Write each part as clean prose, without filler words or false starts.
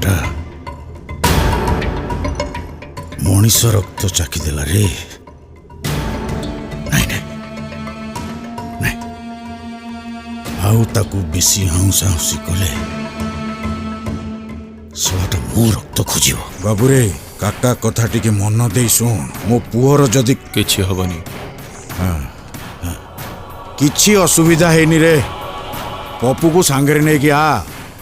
ଶଳାଟା ମଣିଷ ରକ୍ତ ଚାଖିଦେଲା ରେ। ନାଇଁ ନାଇଁ ନାଇଁ, ଆଉ ତାକୁ ବେଶୀ ହାଉଁସା ହାଉଁସି କଲେ ଶଳାଟା ମୋ ରକ୍ତ ଖୋଜିବ। ବାବୁରେ, କାକା କଥା ଟିକେ ମନ ଦେଇ ଶୁଣ। ମୋ ପୁଅର ଯଦି କିଛି ହବନି। କିଛି ଅସୁବିଧା ହେଇନି ରେ। ପପୁକୁ ସାଙ୍ଗରେ ନେଇକି ଆ।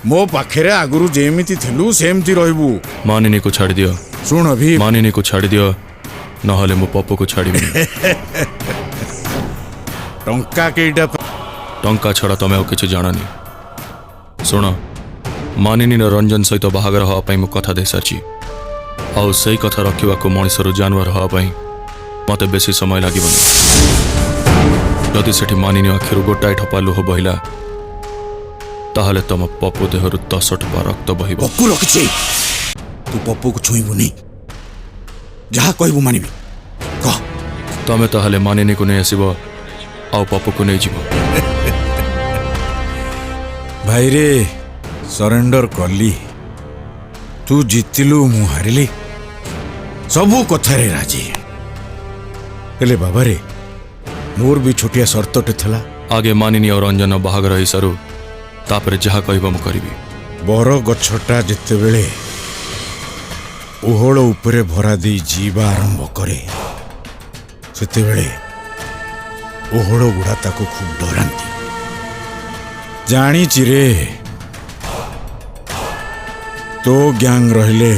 ମୋ ପାଖରେ ଆଗରୁ ଯେମିତି ଥିଲୁ ସେମିତି ରହିବୁ। ମାନିନୀକୁ ଛାଡ଼ିଦିଅ। ଶୁଣ ଭି, ମାନିନୀକୁ ଛାଡ଼ିଦିଅ, ନହେଲେ ମୁଁ ପପୁକୁ ଛାଡ଼ିବିନି। ଟଙ୍କା କେଇଟା? ଟଙ୍କା ଛଡ଼ା ତମେ ଆଉ କିଛି ଜାଣନି। ଶୁଣ, ମାନିନୀର ରଞ୍ଜନ ସହିତ ବାହାଘର ହେବା ପାଇଁ ମୁଁ କଥା ଦେଇସାରିଛି, ଆଉ ସେଇ କଥା ରଖିବାକୁ ମଣିଷରୁ ଜାନୁଆର ହେବା ପାଇଁ ମୋତେ ବେଶୀ ସମୟ ଲାଗିବନି। ଯଦି ସେଠି ମାନିନୀ ଆଖିରୁ ଗୋଟାଏ ଠୋପା ଲୁହ ବହିଲା, ତାହେଲେ ତମ ପପୁ ଦେହରୁ 10 ଠୋପା ରକ୍ତ ବହିବ। ପପୁ ରଖିଛି, ତୁ ପପୁକୁ ଛୁଇଁବୁନି। ଯାହା କହିବୁ ମାନିବି, କହ। ତମେ ତାହେଲେ ମାନିନୀକୁ ନେଇ ଆସିବ ଆଉ ପପୁକୁ ନେଇଯିବ। ଭାଇରେ, ସରେଣ୍ଡର କଲି। ତୁ ଜିତିଲୁ, ମୁଁ ହାରିଲି, ସବୁ କଥାରେ ରାଜି। ହେଲେ ବାବାରେ, ମୋର ବି ଛୋଟିଆ ସର୍ତ୍ତଟେ ଥିଲା। ଆଗେ ମାନିନୀ ଆଉ ରଞ୍ଜନ ବାହାଘର ହେଇସାରୁ, ତାପରେ ଯାହା କହିବ ମୁଁ କରିବି। ବର ଗଛଟା ଯେତେବେଳେ ଓହଳ ଉପରେ ଭରା ଦେଇ ଯିବା ଆରମ୍ଭ କରେ, ସେତେବେଳେ ଓହଳ ଗୁଡ଼ା ତାକୁ ଖୁବ୍ ଡରାନ୍ତି। ଜାଣିଛି ରେ, ତୋ ଗ୍ୟାଙ୍ଗ ରହିଲେ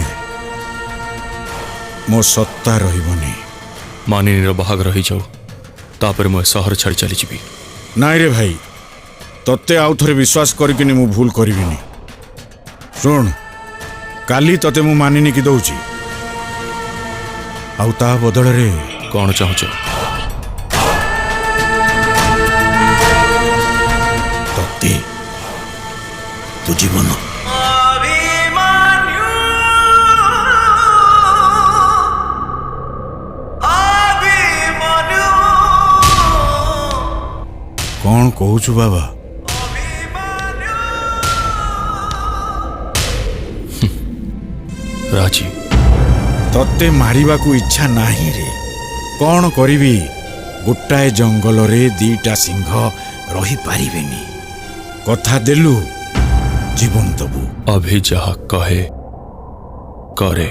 ମୋ ସତ୍ତା ରହିବନି। ମାନିନୀର ବାହାଘର ହେଇଯାଉ, ତାପରେ ମୁଁ ଏ ସହର ଛାଡ଼ି ଚାଲିଯିବି। ନାଇଁ ରେ ଭାଇ, ତତେ ଆଉ ଥରେ ବିଶ୍ୱାସ କରିକିନି ମୁଁ ଭୁଲ କରିବିନି। ଶୁଣ, କାଲି ତତେ ମୁଁ ମାନିନିକି ଦଉଛି, ଆଉ ତା ବଦଳରେ କ'ଣ ଚାହୁଁଛ? ତତେ, ତୋ ଜୀବନ। କ'ଣ କହୁଛୁ ବାବା? ରାଜି। ତତେ ମାରିବାକୁ ଇଚ୍ଛା ନାହିଁ ରେ। କ'ଣ କରିବି, ଗୋଟାଏ ଜଙ୍ଗଲରେ ଦିଟା ସିଂହ ରହିପାରିବେନି। କଥା ଦେଲୁ, ଜୀବନ ଦବୁ। ଅଭି ଯାହା କହେ କରେ।